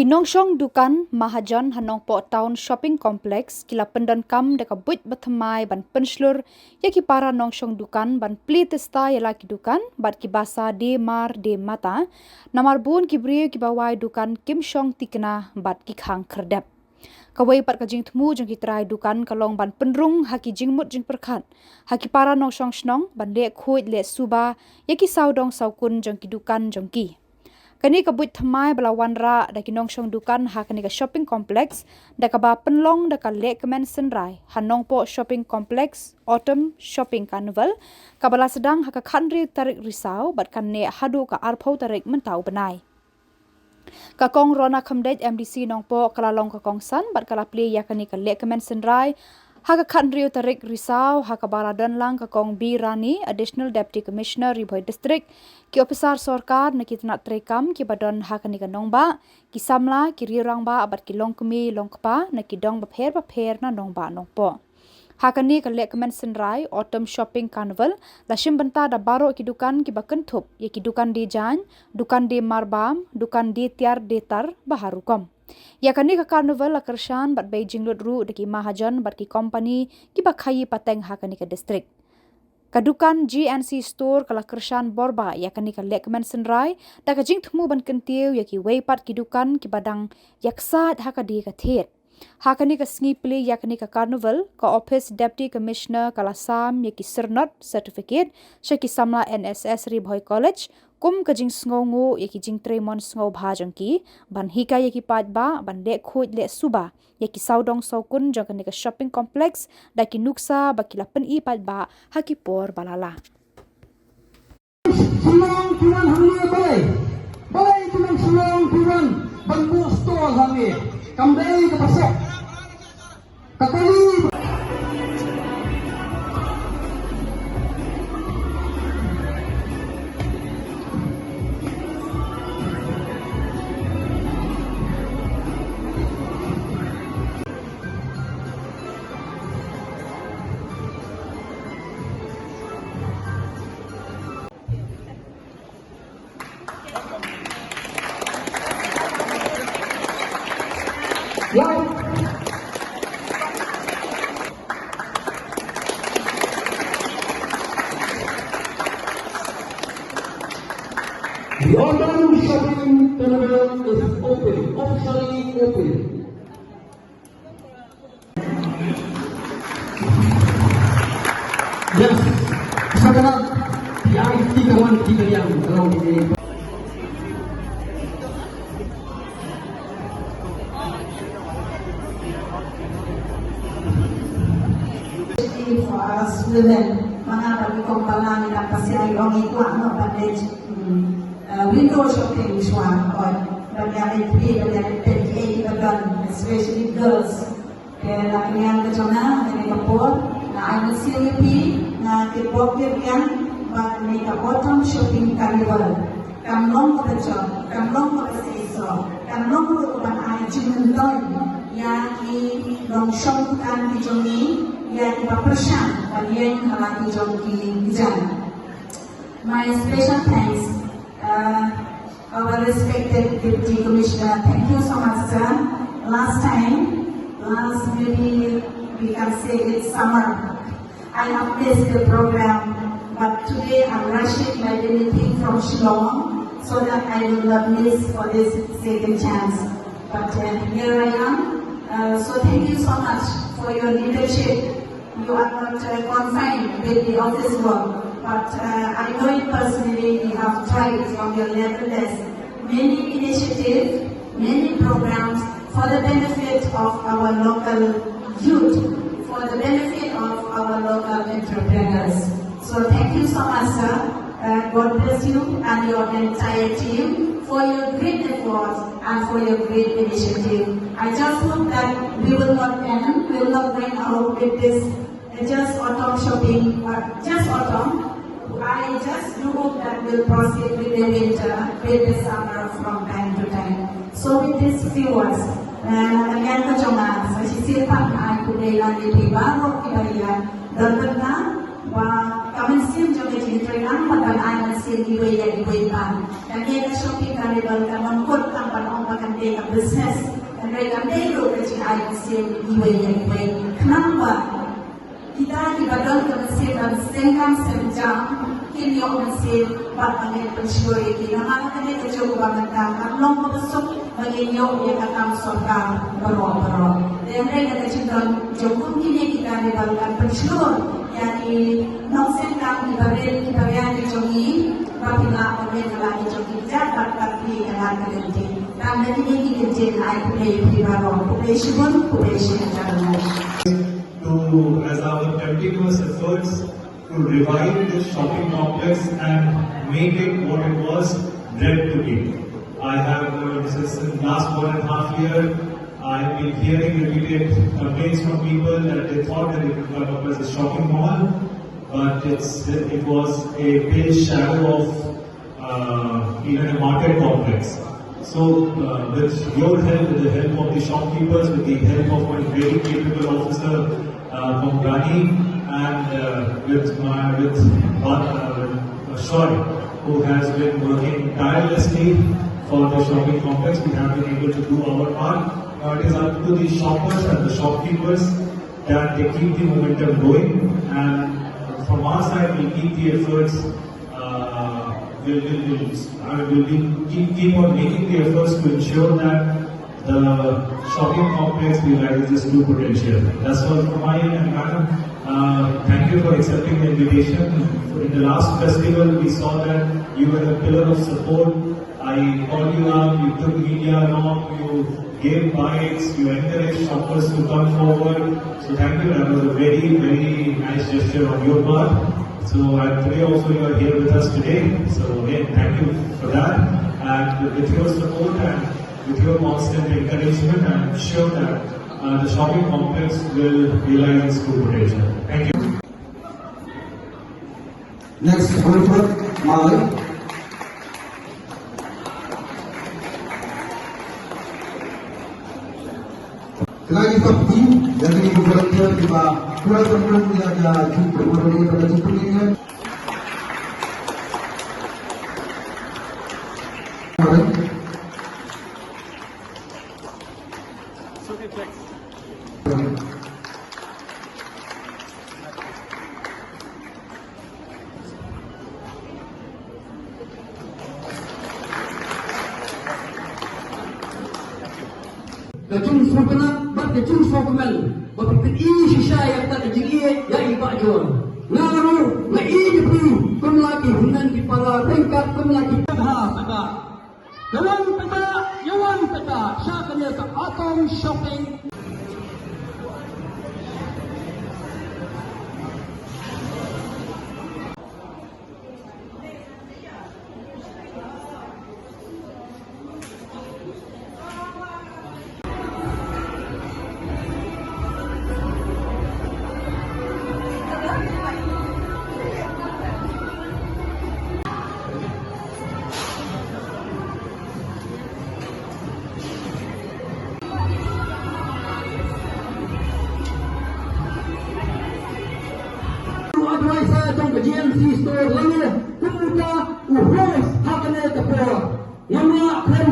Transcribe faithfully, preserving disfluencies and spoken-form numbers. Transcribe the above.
Ki nongshong dukan mahajon ha Nongpoh Town Shopping Complex ki la pyndonkam da ka buit ba thymmai ban pynshlur ïa ki para nongshong dukan ban plie tista ïa la ki dukan bad ki basa de mar de mata. Namar bun ki briew kiba wai dukan kim shong tikna bad ki khang khyrdep. Kawei pat ka jingthmu jong ki trai dukan ka long ban pynrung ha ki jingmut jingpyrkhat ha ki para nongshong shnong ban leh khuid leh suba ïa ki sawdong sawkun jong ki dukan jong ki. Kane ka buit thymmai ba la wanrah da ki nongshong dukan ha kane ka shopping complex da kaba pynlong da ka lehkmen synrai ha Nongpoh Shopping Complex Autumn Shopping Carnival kaba la sdang ha ka khathynriew tarik Risaw bad kan neh haduh ka arphew tarik mynta u bnai. Ka Kong Rona Khymdeit, M D C Nongpoh, ka la long ka kongsan bad ka la plie ïa kane ka lehkmen synrai ha ka khathynriew tarik Risaw ha kaba la don lang ka Kong B Rani, Additional Deputy Commissioner, Ri Bhoi District, ki ophisar sorkar na ki tnat treikam kiba don ha kane ka nongbah, ki samla, ki riew rangbah bad ki longkmie longkpa na ki dong bapher bapher na nongbah Nongpoh. Ha kane ka lehkmen synrai Autumn Shopping Carnival la shim bynta da baroh ki dukan kiba kynthup ïa ki dukan die jaiñ, dukan die marbam, dukan die tiar die tar ba har rukom. Ïa kane ka carnival la kyrshan bad bei jinglut ruh da ki mahajon bad ki kompani kiba khaïi pateng ha kane ka district. Ka dukan G N C Store ka la kyrshan borbah ïa kane ka lehkmen synrai da ka jingthmu ban kyntiew ïa kiwei pat ki dukan kiba dang ïaksaid ha ka die ka thied. Ha kane ka sngi plie ïa kane ka carnival, ka Office Deputy Commissioner ka la sam ïa ki syrnod, certificate, sha ki samla N S S Ri Bhoi College kum ka jingsngewnguh ïa ki jingtrei mon sngewbha jong ki ban hikai ïa ki paidbah ban leh khuid leh suba ïa ki sawdong sawkun jong kane ka shopping complex da ki nuksa ba ki la pyni paidbah ha ki por ba la lah. Shillong phi wan hangne balei? Balei ki nong Shillong phi wan ban buh stall hangne? Kam dei kaba suk. Ka kali. The autumn shopping carnival is open, officially open. Yes. Sa ka nat, ïa ki kawan ki ka yang, kalau di For us women, mana bagi kong balang ina pasi ai ong ikwa no bandage. Hmm. Uh, window shopping shuwa, oi. Bagi ai three, bagi ai ten, eight, bagi, especially girls. Te la ka liang ka jong nga ha kane ka por, nga ai mynsiem ïa phi, nga kyrpad ïa phi ba kane ka Autumn Shopping Carnival kan long kaba jop, kan long kaba seisoh, kan long ruh kaba ai jingmyntoi ïa ki nongshong dukan ki jong ngi, ïa kiba pyrshang ban ïeng ha la ki jong ki kjat. My special thanks, uh, our respected Deputy Commissioner. Thank you so much, sir. Last time, last maybe we can say it's summer. I have missed the program, but today I'm rushing like anything from Shillong so that I will not miss for this second chance. But, uh, here I am. Uh, so thank you so much for your leadership. You are not, uh, confined with the office work, but, uh, I know it personally, you have tried from your level as many initiatives, many programs for the benefit of our local youth, for the benefit of our local entrepreneurs. So thank you so much, sir. Uh, God bless you and your entire team for your great efforts and for your great initiative. I just hope that we will not end, we will not run out with this, uh, just Autumn Shopping, uh, just Autumn. I just do hope that we'll proceed with the winter, with the summer from time to time. So with these few words, uh, again, ka jong nga, sa shisien pat nga ai khublei ïa phi baroh kiba ïa don bynta, Ba ka mynsiem jong ka jingtrei lang bad ban ai mynsiem iwei ïa iwei pat. Kane ka shopping carnival kan long kut tang ban ong ba kan dei ka business. Kan dei kan dei ruh ka jingai mynsiem iwei ïa iwei. Khnang ba kita kiba don ka mynsiem ban seng kam seng jam kin ïoh mynsiem bad ban ïa pynshlur ïa ki. Namar kane ka jong ba mynta kan long kaba suk ba ngin ïoh ïa ka kam sorkar baroh baroh. Te hynrei na ka jingdon jong kum kine ki carnival kan pynshlur ïa ki nongseng kam kiba rit kiba riang ki jong ngi ba phi lah ban mih na la ki jong ki kjat bad ban plie ïa la ka lynti. Tang da kine ki kyntien ai khublei ïa phi baroh. Khublei shibun, khublei shibun. To, as our continuous efforts to revive this shopping complex and make it what it was bred to be. I have, uh, since the last one and a half year, I've been hearing repeated complaints from people that they thought that it would come up as a shopping mall, but it's, it was a pale shadow of uh, even a market complex. So, uh, with your help, with the help of the shopkeepers, with the help of my very capable officer, uh, Komrani, and, uh, with my, with, uh, Shoy, who has been working tirelessly for the shopping complex, we have been able to do our part. Now it is up to the shoppers and the shopkeepers that they keep the momentum going. And from our side, we keep the efforts uh, we'll, we'll, we'll, I mean, we'll be, keep, keep on making the efforts to ensure that the shopping complex realizes its true potential. That's all from my end, and madam, uh, thank you for accepting the invitation. In the last festival, we saw that you were a pillar of support. I called you up, you took media along, you gave bites, you encouraged shoppers to come forward. So thank you. That was a very, very nice gesture on your part. So, and today also you are here with us today. So again, thank you for that. And with your support and with your constant encouragement, I'm sure that, uh, the shopping complex will realize its true potential. Thank you. Next, Wilfred Malay. Kena ïa ka phi, ïa kine ki volunteer kiba pura pura ïa ka jingpynmong ïa ka jingpynmong. Ka jingsngewtynnat bad ka jingsngewkmen ba phi pyni shisha ïa kata ka jingïeit ïa i Bah John. Nga ruh nga ïeit ïa phi kum la ki hynmen ki para ryngkat kum la ki, ha saka. Ka wan peta, ïa wan peta sha kane ka Atom Shopping. U advisor jong ka G N C Store lane kum uta u host ha kane ka por. Ngam lah kren